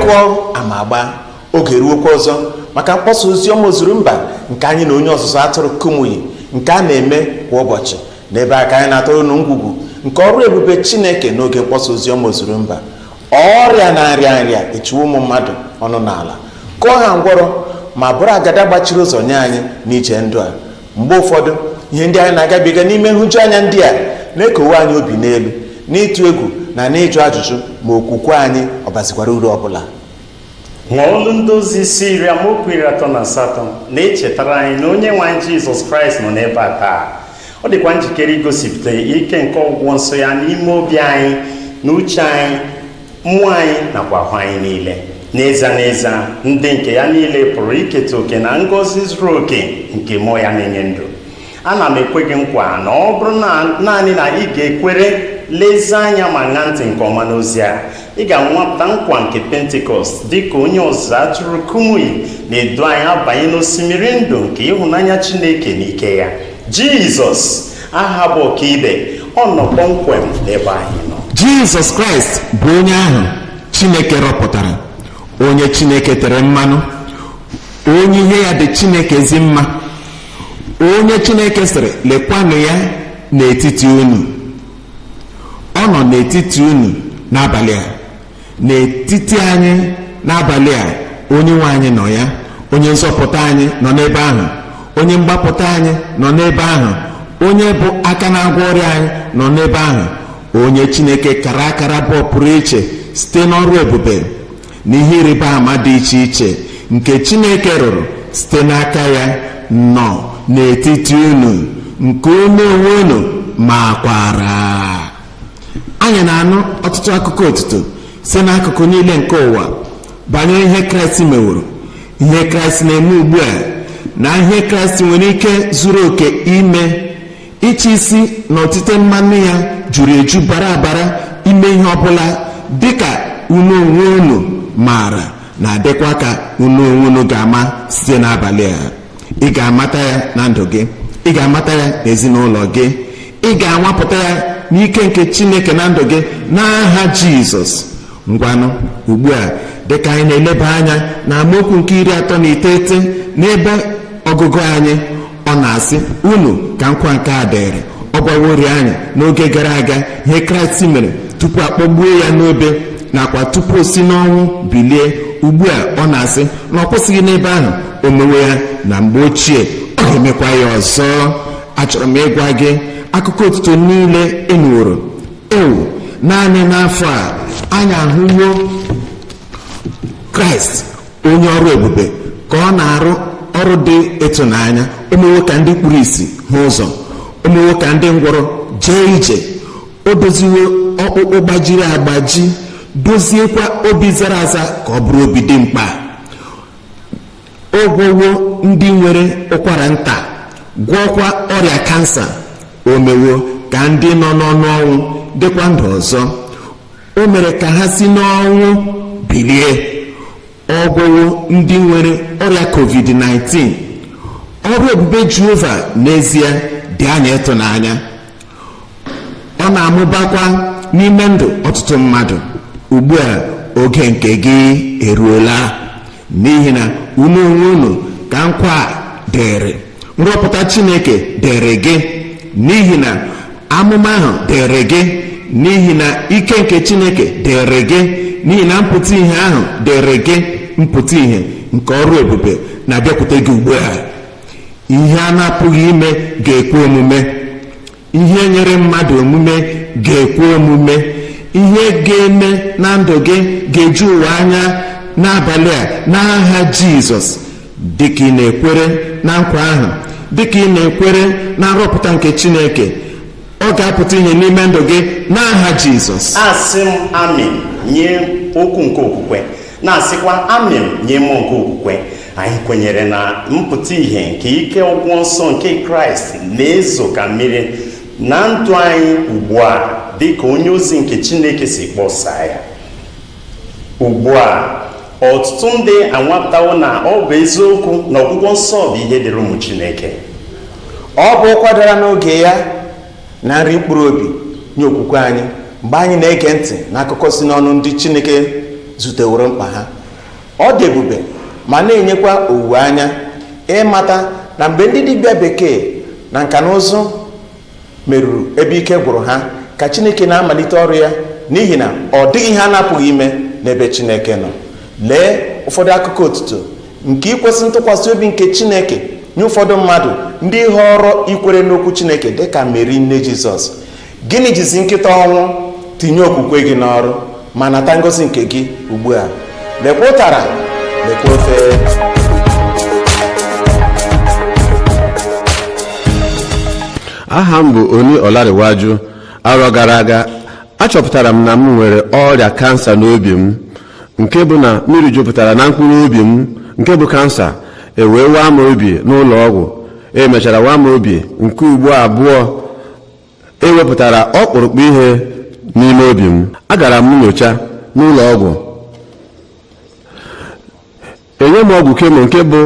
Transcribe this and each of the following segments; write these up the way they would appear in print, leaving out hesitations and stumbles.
Tụọ ama agba, oge ruokwa ọzọ maka mkpọsa ozi ọma ozuru mba nke anyị na onye ọzụzụ atụrụ Kumuyi nke a na-eme kwa ụbọchị. N'ebe a ka anyị na-atụrụ unu ngwugwu nke ọrụ ebube Chineke n'oge mkpọsa ozi ọma ozuru mba. Ọrịa na nrịa nrịa echiwe ụmụ mmadụ ọnụ n'ala, kụọ ha ngwọrọ, ma bụrụ agada gbachiri ụzọ nye anyị n'ije ndụ a. Mgbe ụfọdụ, ihe ndị anyị na-agabiga n'ime nhụjuanya ndị a na-ekowe anyị obi n'elu, n'ịtụ egwu na n'ịjụ ajụjụ ma okwukwe anyị ọ bazikwara uru ọbụla. Ma olu ndị ozi isi 10 amaokwu 38 na-echetara anyị na onye nwe anyị Jizọs Kraịst nọ n'ebe a taa. Ọ dịkwa njikere igosipụta ike nke ọgwụgwọ nsọ ya n'ime obi anyị na uche anyị, mmụọ anyị nakwa ahụ anyị niile. N'ezie, n'ezie, ndị nke ya niile pụrụ iketa oke na ngọzi zuru oke nke mmụọ ya na-enye ndụ. Ana m ekwe gị nkwa na ọ bụrụ na naanị na ị ga-ekwere, lezie anya ma ṅaa ntị nke ọma n'ozi a, ị ga-anwapụta nkwa nke Pentikọst dịka onye ọzụzụ atụrụ Kumuyi na-edu anyị abanye n'osimiri ndụ nke ịhụnanya Chineke na ike ya. Jizọs, aha bụ ọkaibe, ọ nọ kpọmkwem n'ebe anyị nọ. Jizọs Kraịst bụ onye ahụ Chineke rọpụtara, onye Chineke tere mmanụ, onye ihe ya dị Chineke ezi mma, onye Chineke sịrị, "Lekwanụ ya n'etiti unu." Ọ nọ n'etiti unu n'abalị a, n'etiti anyị n'abalị a. Onye nwe anyị nọ ya, onye nzọpụta anyị nọ n'ebe ahụ, onye mgbapụta anyị nọ n'ebe ahụ, onye bụ aka na-agwọ ọrịa anyị nọ n'ebe ahụ, onye Chineke kara akara bụ pụrụ iche site n'ọrụ ebube na ihe ịrịba ama dị iche iche nke Chineke rụrụ site n'aka ya nọ n'etiti unu, nke unu onwe unu makwara. Anyị na-anụ ọtụtụ akụkọ otuto site n'akụkụ niile nke ụwa banyere ihe Kraịst meworo, ihe Kraịst na-eme ugbu a, na ihe Kraịst nwere ike zuru oke ime. Ịchị isi na otite mmanụ ya juru eju bara abara ime ihe ọbụla, dịka unu onwe unu maara na-adịkwa ka unu onwe unu ga-ama site n'abalị a. Ị ga-amata ya na ndụ gị, ị ga-amata ya n'ezinụlọ gị, ị ga-anwapụta ya n'ike nke Chineke na ndụ gị n'aha Jizọs. Ngwanụ, ugbu a, dịka anyị na-eleba anya na amaokwu nke 39 n'ebe ọgụgụ anyị, ọ na-asị, "Unu ka nkwa nke a dịrị." Ọ gwawori anyị n'oge gara aga ihe Kraịst mere tupu akpọgbuo ya n'obe nakwa tupu o si n'ọnwụ bilie. Ugbu a, ọ na-asị na ọ kwụsịghị n'ebe ahụ. O mewe ya na mgbe ochie, ọ ga-emekwa ya ọzọ. Achọrọ m ịgwa gị, akụkọ otuto niile enworo ewu naanị n'afọ a, anyị ahụwo Kraịst onye ọrụ ebube ka ọ na-arụ ọrụ dị ịtụnanya. O mewo ka ndị kpuru ìsì hụ ụzọ, o mewo ka ndị ngwọrọ jee ije, o doziwo ọkpụkpụ gbajiri agbaji, doziekwa obi zara aza ka ọ bụrụ obi dị mkpa. O gwọwo ndị nwere ụkwara nta, gwọọkwa ọrịa kansa. O mewo ka ndị nọ n'ọnụ ọnwụ dịkwa ndụ ọzọ, o mere ka ha si n'ọnwụ bilie. Ọ gwọwo ndị nwere ọrịa COVID-19. Ọrụ ebube Jehova n'ezie dị anya ịtụnanya. Ọ na-amụbakwa n'ime ndụ ọtụtụ mmadụ ugbu a. Oge nke gị eruola, n'ihi na unu onwe unu ka nkwa a dịrị. Nrọpụta Chineke dịrị gị, n'ihi na amụma ahụ dịrị gị, n'ihi na ike nke Chineke dịrị gị, n'ihi na mpụta ihe ahụ dịrị gị. Mpụta ihe nke ọrụ ebube na-abịakwute gị ugbu a. Ihe a na-apụghị ime ga-ekwe omume, ihe nyere mmadụ omume ga-ekwe omume. Ihe ga-eme na ndụ gị ga-eju ụwa anya n'abalị a n'aha Jizọs. Dịka ị na-ekwere na nkwa ahụ, dịka ị na-ekwere na nrọpụta nke Chineke, ọ ga-apụta ihe n'ime ndụ gị n'aha Jizọs. Asị m amen nye okwu nke okwukwe, na-asịkwa amen nye mmụọ nke okwukwe. Anyị kwenyere na mpụta ihe nke ike ọgwụgwọ nsọ nke Kraịst na-ezo ka mmiri na ndụ anyị ugbu a, dịka onye ozi nke Chineke si kpọsaa ya. Ugbu a, ọtụtụ ndị anwapụtawo na ọ bụ eziokwu na ọgwụgwọ nsọ bụ ihe dịrị ụmụ Chineke. Ọ bụ kwadara n'oge ya na nri mkpụrụ obi nye okwukwe anyị mgbe anyị na-ege ntị n'akụkọ si n'ọnụ ndị Chineke zuteworo mkpa ha. Ọ dị ebube ma na-enyekwa owuwe anya ịmata na mgbe ndị dibịa bekee na nka na ụzụ meruru ebe ike gwụrụ ha, ka Chineke na-amalite ọrụ ya, n'ihi na ọ dịghị ihe a na-apụghị ime n'ebe Chineke nọ. Lee ụfọdụ akụkọ otuto nke ikwesị ntụkwasị obi nke Chineke nye ụfọdụ mmadụ ndị họrọ ikwere n'okwu Chineke, dịka Meri nne Jizọs. Gịnị jizi nkịta ọnwụ? Tinye okwukwe gị n'ọrụ ma nata ngọzi nke gị ugbu a. Lekwa ụtara, lekwa ofe. Aha m bụ Oni Ọlarịwaju. Arọ gara aga, achọpụtara m na m nwere ọrịa kansa n'obi m, nke bụ na mmiri jupụtara na mkpụrụ obi m, nke bụ kansa. E wee waa m obi n'ụlọ ọgwụ. Emechara waa m obi nke ugbo abụọ. Ewepụtara ọkpụrụkpụ ihe n'ime obi m. Agara m nyocha n'ụlọ ọgwụ, enye m ọgwụ chemo, nke bụ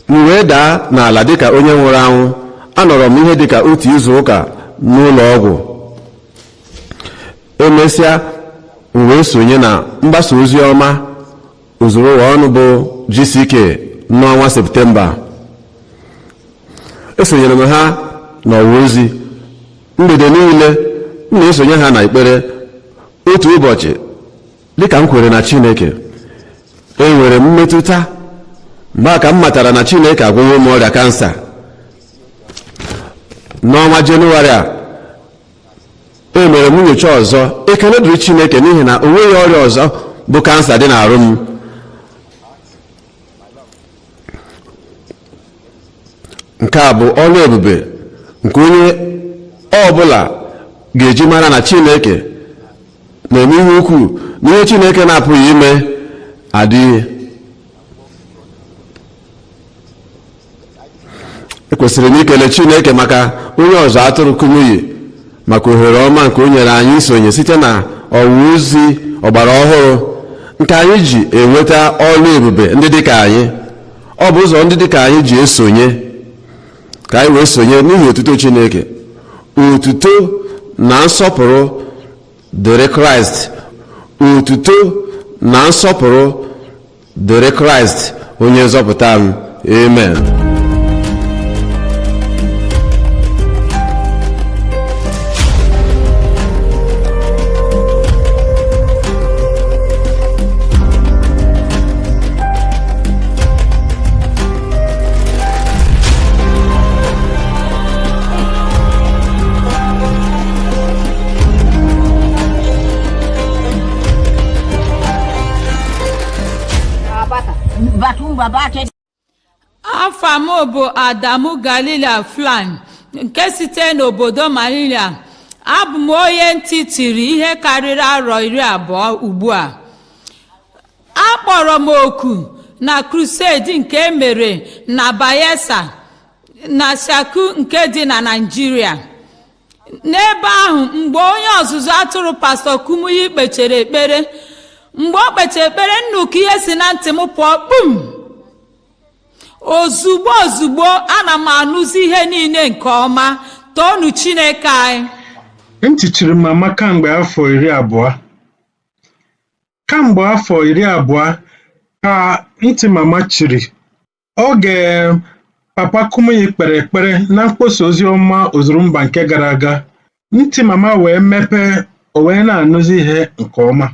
m wee daa n'ala dịka onye nwụrụ anwụ. Anọrọ m ihe dịka otu izu ụka n'ụlọ ọgwụ. Emesịa, m wee sonye na mgbasa ozi ọma ozuru ụwa ọnụ bụ GCK. N'ọnwa Septemba, esonyere m ha n'ọwa ozi. Mgbede niile, m na-esonye ha na ekpere. Otu ụbọchị, dịka m kwere na Chineke, enwere m mmetụta mgbe a ka m matara na Chineke agwọwo m ọrịa kansa. N'ọnwa Jenụwarị a, e mere m nyocha ọzọ. Ekele dịrị Chineke, n'ihi na o nweghị ọrịa ọzọ bụ kansa dị n'arụ m. Nke a bụ ọrụ ebube nke onye ọ bụla ga-eji mara na Chineke na-eme ihe ukwuu, na ihe Chineke na-apụghị ime adịghị. Ekwesịrị m ikele Chineke maka onye ọzọ atụrụ Kumuyi, maka ohere ọma nke o nyere anyị isonye site na ọwa ozi ọgbara ọhụrụ nke anyị ji enweta ọrụ ebube ndị dịka anyị. Ọ bụ ụzọ ndị dịka anyị ji esonye, ka anyị wee sonye n'ihi otuto Chineke. Otuto na nsọpụrụ dịrị Kraịst! Otuto na nsọpụrụ dịrị Kraịst, onye nzọpụta m! Amen. Afa m bụ Adamu Galila Flan, nke site n'obodo Manila. Abụ m onye ntị tiri ihe karịrị arọ 20 ugbu a. Akpọrọ m oku na crusade nke emere na Bayelsa na Shaku nke dị na Naịjirịa. N'ebe ahụ, mgbe onye ọzụzụ atụrụ, Pastọ Kumuyi, kpechere ekpere, mgbe o kpechere ekpere, nnukwu ihe si na ntị m pụọ kpum. Ozugbo ozugbo, ana m anụzi ihe niile nke ọma. Toonu Chineke anyị! Ntị chiri mama kamgbe afọ 20. Kamgbe afọ 20 ka ntị mama chiri. Oge Papa Kumuyi kpere ekpere na mkpọsa ozi ọma ozuru mba nke gara aga, ntị mama wee mepee, o wee na-anụzi ihe nke ọma.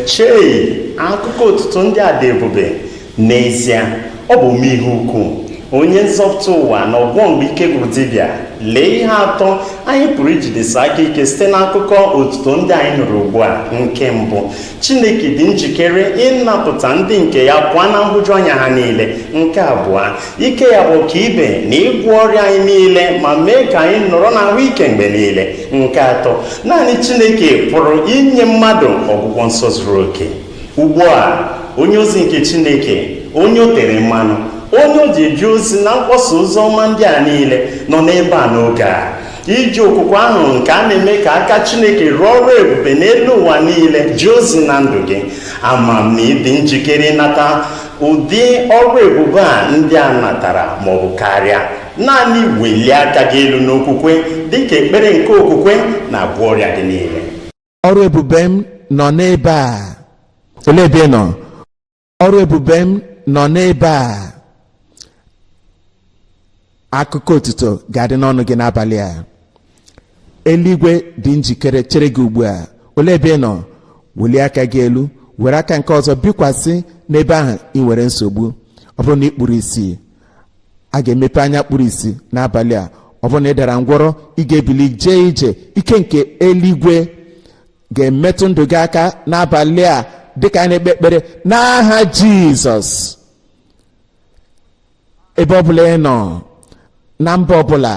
Chei, akụkọ otuto ndị a dị ebube n'ezie! Ọ bụ ome ihe ukwu, onye nzọpụta ụwa na ọgwọ mgbe ike gwụrụ dibịa. Lee ihe atọ anyị pụrụ ijidesi aka ike site n'akụkọ otuto ndị anyị nụrụ ugbu a. Nke mbụ, Chineke dị njikere ịnapụta ndị nke ya pụọ na nhụjuanya ha niile. Nke abụọ, ike ya bụ ọkaibe na ịgwọ ọrịa anyị niile ma mee ka anyị nọrọ n'ahụike mgbe niile. Nke atọ, naanị Chineke pụrụ inye mmadụ ọgwụgwọ nsọ zuru oke. Ugbu a, onye ozi nke Chineke, onye o tere mmanụ, onye o ji eje ozi na mkpọsa ozi ọma ndị a niile, nọ n'ebe a n'oge a iji okwukwe ahụ nke a na-eme ka aka Chineke rụọ ọrụ ebube n'elu ụwa niile jee ozi na ndụ gị. Ama m na ịdị njikere ịnata ụdị ọrụ ebube a ndị a natara ma ọ bụ karịa. Naanị welie aka gị elu n'okwukwe, dịka ekpere nke okwukwe na-agwọ ọrịa gị niile. Ọrụ ebube m nọ n'ebe a. Olee ebe ị nọ? Ọrụ ebube m nọ n'ebe a. Akụkọ otuto ga-adị n'ọnụ gị n'abalị a. Eluigwe dị njikere chere gị ugbu a. Olee ebe ị nọ? Welie aka gị elu, were aka nke ọzọ bikwasị n'ebe ahụ ị nwere nsogbu. Ọ bụrụ na ị kpuru isi, a ga-emepe anya kpuru isi n'abalị a. Ọ bụrụ na ị dara ngwọrọ, ị ga-ebili jee ije. Ike nke eluigwe ga-emetụ ndụ gị aka n'abalị a dịka anyị na-ekpe ekpere n'aha Jizọs. Ebe ọbụla ị nọ, na mba ọbụla,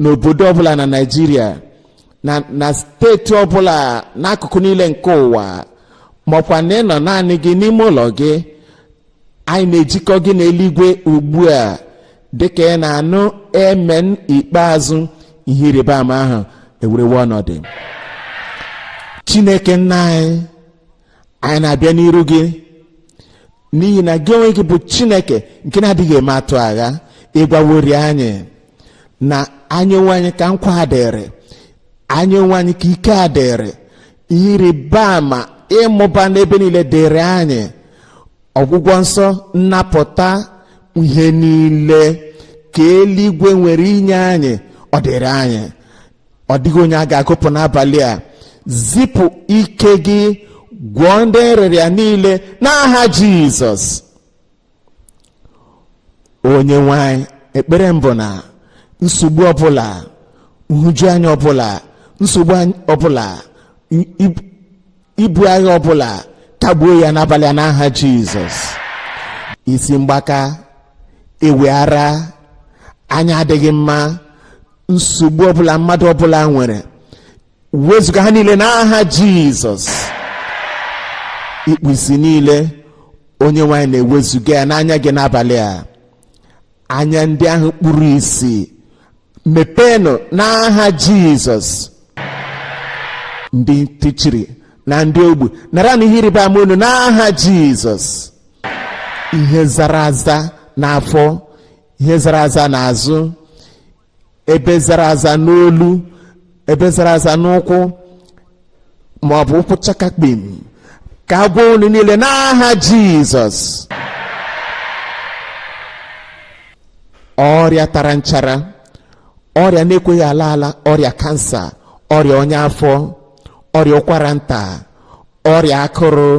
n'obodo ọbụla na Naịjirịa, na steeti ọbụla, n'akụkụ niile nke ụwa, maọkwa na ị nọ naanị gị n'ime ụlọ gị, anyị na-ejikọ gị n'eluigwe ugbu a dịka ị na-anụ amen ikpeazụ. Ihe ịrịba ama ahụ ewerewo ọnọdụ. Chineke nna anyị, anyị na-abịa n'iru gị n'ihi na gị onwe gị bụ Chineke nke na-adịghị eme atụ agha. Ịgwawori anyị na anyị onwe anyị ka nkwa dịrị, anyị onwe anyị ka ike a dịrị, ihe ịrịba ama ịmụba n'ebe niile dịrị anyị, ọgwụgwọ nsọ, nnapụta, ihe niile ka eluigwe nwere inye anyị, ọ dịrị anyị. Ọ dịghị onye a ga-agụpụ n'abalị a. Zipụ ike gị, gwọọ ndị nrịrịa niile n'aha Jizọs. Onye nwe anyị, ekpere mbụ na nsogbu ọbụla, nhụjuanya ọbụla, nsogbu ọbụla, ibu agha ọbụla, kagbuo ya n'abalị a n'aha Jizọs. Isi mgbaka, ewe ara, anya adịghị mma, nsogbu ọbụla mmadụ ọbụla nwere, wezụga ha niile n'aha Jizọs. Ikpu isi niile, onye nwe anyị na-ewezuga ya n'anya gị n'abalị a. Anya ndị ahụ kpuru isi, mepeenụ n'aha Jizọs. Ndị ntị chiri na ndị ogbi, nara na ihe ịrịba ama unu n'aha Jizọs. Ihe zara aza n'afọ, ihe zara aza n'azụ, ebe zara aza n'olu, ebe zara aza n'ụkwụ, ma ọ bụ ụkwụ chakakpim, ka agwọ unu niile n'aha Jizọs. Ọrịa tara nchara, ọrịa na-ekweghị ala ala, ọrịa kansa, ọrịa ọnya afọ, ọrịa ụkwara nta, ọrịa akụrụ,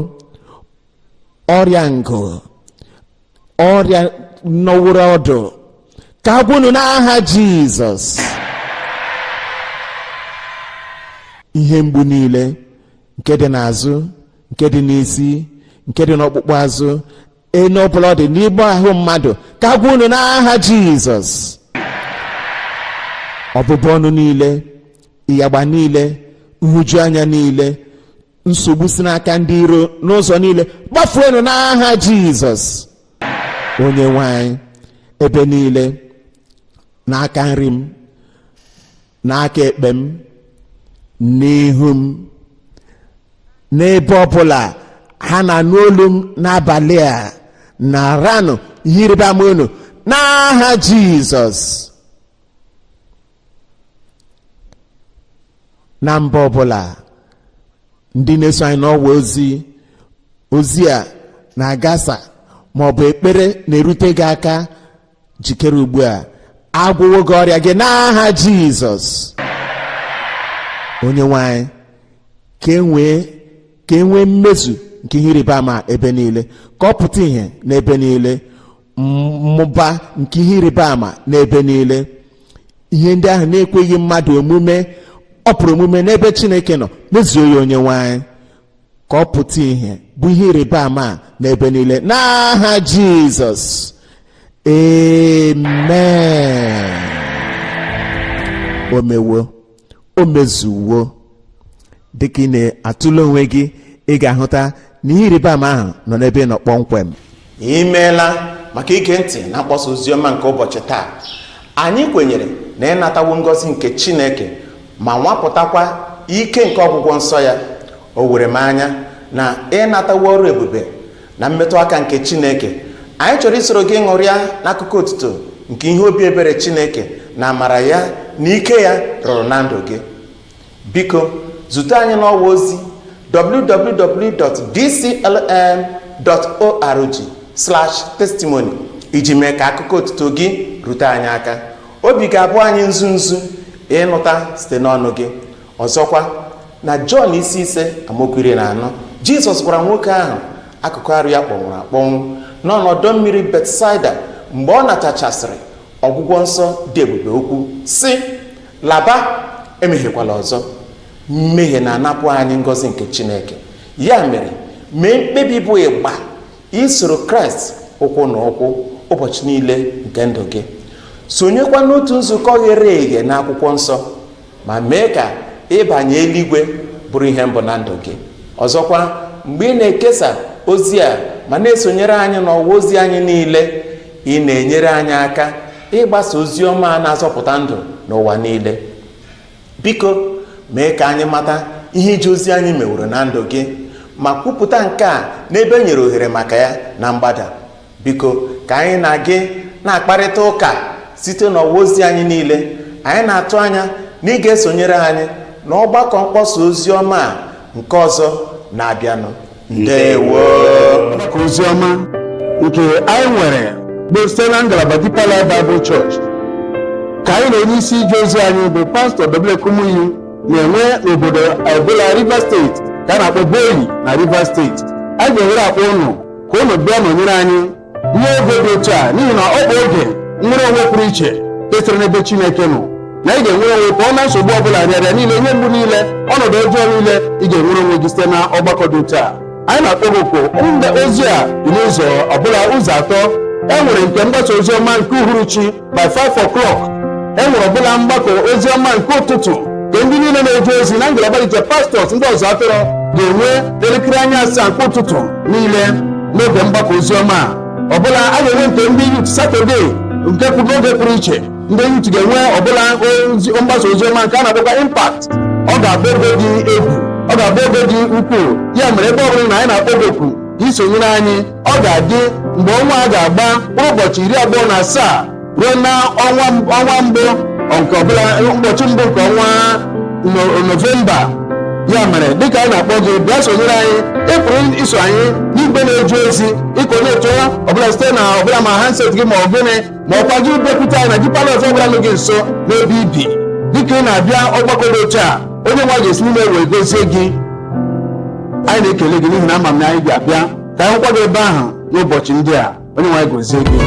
ọrịa ngụ, ọrịa nọwụrụ ọdụ, ka agwọ unu n'aha Jizọs. Ihe mgbu niile nke dị n'azụ, nke dị n'isi, nke dị n'ọkpụkpụ azụ, enu ọbụla ọ dị n'ime ahụ mmadụ, ka agwọ unu n'aha Jizọs. Ọbụbụ ọnụ niile, ịyagba niile, nhụjuanya niile, nsogbu si n'aka ndị iro n'ụzọ niile, gbafuenụ n'aha Jizọs. Onye nwe anyị, ebe niile, n'aka nri m, n'aka ekpe m, n'ihu m, n'ebe ọbụla ha na-anụ olu m n'abalị a, naranụ ihe ịrịba ama unu n'aha Jizọs. Na mba ọbụla ndị na-eso anyị n'ọwa ozi, ozi a na-agasa ma ọ bụ ekpere na-erute gị aka, jikere ugbu a, agwọwo gị ọrịa gị n'aha Jizọs. Onye nwe anyị, ka e nwee mmezu nke ihe ịrịba ama ebe niile, ka ọ pụta ìhè n'ebe niile, mmụba nke ihe ịrịba ama n'ebe niile. Ihe ndị ahụ na-ekweghị mmadụ omume, ọ pụrụ omume n'ebe Chineke nọ, mezuo ya onye nwe anyị, ka ọ pụta ìhè bụ ihe ịrịba ama n'ebe niile n'aha Jizọs. Amen. O mewo, o mezuwo. Dịka ị na-atụle onwe gị, ị ga-ahụta na ihe ịrịba ama ahụ nọ n'ebe ị nọ kpọmkwem. Imeela maka ige ntị na mkpọsa oziọma nke ụbọchị taa. Anyị kwenyere na ịnatawo ngọzi nke Chineke ma nwapụtakwa ike nke ọgwụgwọ nsọ ya. O were m anya na ịnatawo ọrụ ebube na mmetụ aka nke Chineke. Anyị chọrọ isoro gị ṅụrịa n'akụkọ otuto nke ihe obi ebere Chineke na amara ya na ike ya rụrụ na ndụ gị. Biko zute anyị n'ọwa ozi www.dclm.org/testimony iji mee ka akụkọ otuto gị rute anyị aka. Obi ga-abụ anyị nzu nzu ịnụta site n'ọnụ gị. Ọzọkwa, na Jọn isi 5 amaokwu 14, Jizọs gwara nwoke ahụ akụkụ arụ ya kpọnwụrụ akpọnwụ n'ọnọdụ mmiri Betsaida mgbe ọ natachasịrị ọgwụgwọ nsọ dị ebube okwu sị, "Laba, emehiekwala ọzọ." Mmehie na-anapụ anyị ngọzi nke Chineke. Ya mere, mee mkpebi bụ ịgba isoro Kraịst ụkwụ na ụkwụ ụbọchị niile nke ndụ gị. Sonyekwa n'otu nzukọ ghere eghe na akwụkwọ nsọ, ma mee ka ịbanye eluigwe bụrụ ihe mbụ na ndụ gị. Ọzọkwa, mgbe ị na-ekesa ozi a ma na-esonyere anyị n'ọwa ozi anyị niile, ị na-enyere anyị aka ịgbasa ozi ọma a na-azọpụta ndụ n'ụwa niile. Biko, mee ka anyị mata ihe ije ozi anyị meworo na ndụ gị, ma kwupụta nke a n'ebe e nyere ohere maka ya na mgbada. Biko, ka anyị na gị na-akparịta ụka site n'ọwa ozi anyị niile. Anyị na-atụ anya na ị ga-esonyere anyị n'ọgbakọ mkpọsa ozi ọma a nke ọzọ na-abịanụ. Ndewo. Ọgbakọ ozi ọma nke anyị nwere bụ site na ngalaba Deeper Life Bible Church, ka anyị na onye isi ije ozi anyị bụ Pastọ W. Kumuyi na-enwe n'obodo Ebola, Rivers Steeti, ka a na-akpọ Boyi na Rivers Steeti. Anyị ga-ewere akpọ ụnụ ka ụnụ bịa nọnyere anyị n'oge dị otu a, n'ihi na ọ bụ oge nnwere onwe pụrụ iche sitere n'ebe Chineke nọ, na ị ga-enwere onwe pụọ na nsogbu ọbụla, rịarịa niile, ihe mgbu niile, ọnọdụ ọjọọ niile. Ị ga-enwere onwe gị site na ọgbakọ dị otu a. Anyị na-akpọ gị oku. Ndị ozi a dị n'ụzọ ọbụla ụzọ atọ. E nwere nke mgbasa ozi ọma nke uhuruchi by 5 o'clock. E nwere ọbụla mgbakọ ozi ọma nke ụtụtụ, nke ndị niile na-eje ozi na ngalaba dị iche, pastors, ndị ọzọ atụrụ, ga-enwe elekere anya 7 nke ụtụtụ niile. N'oge mgbakọ ozi ọma a ọbụla, a ga-enwe nke ndị youth Saturday, nke kwuru n'oge pụrụ iche. Ndị youth ga-enwe ọbụla ozi mgbasa ozi ọma nke a na-akpọkwa Impact. Ọ ga-abụ oge dị egwu, ọ ga-abụ oge dị ukwuu. Ya mere, ebe ọ bụla na anyị na-akpọ gị oku isonyere anyị, ọ ga-adị mgbe ọnwa a ga-agba mkpụrụ ụbọchị 27 ruo na ọnwa mbụ nke ọbụla, ụbọchị mbụ nke ọnwa Nọvemba. Ya mere, dịka anyị na-akpọ gị, bịa sonyere anyị. Ị pụrụ iso anyị n'igwe na-eje ozi ịkọ na-eto ọbụla site na ọbụla ma handset gị ma ọ gịnị, ma ọkwa gị bịakwute anyị na Deeper Life ọbụla nọ gị nso n'ebe ibi. Dịka ị na-abịa ọgbakọ dị otu a, onye nwa ga-esi n'ime wee gozie gị. Anyị na-ekele gị n'ihi na ama m na anyị ga-abịa ka anyị hụkwa gị ebe ahụ n'ụbọchị ndị a. Onye nwe anyị gozie gị.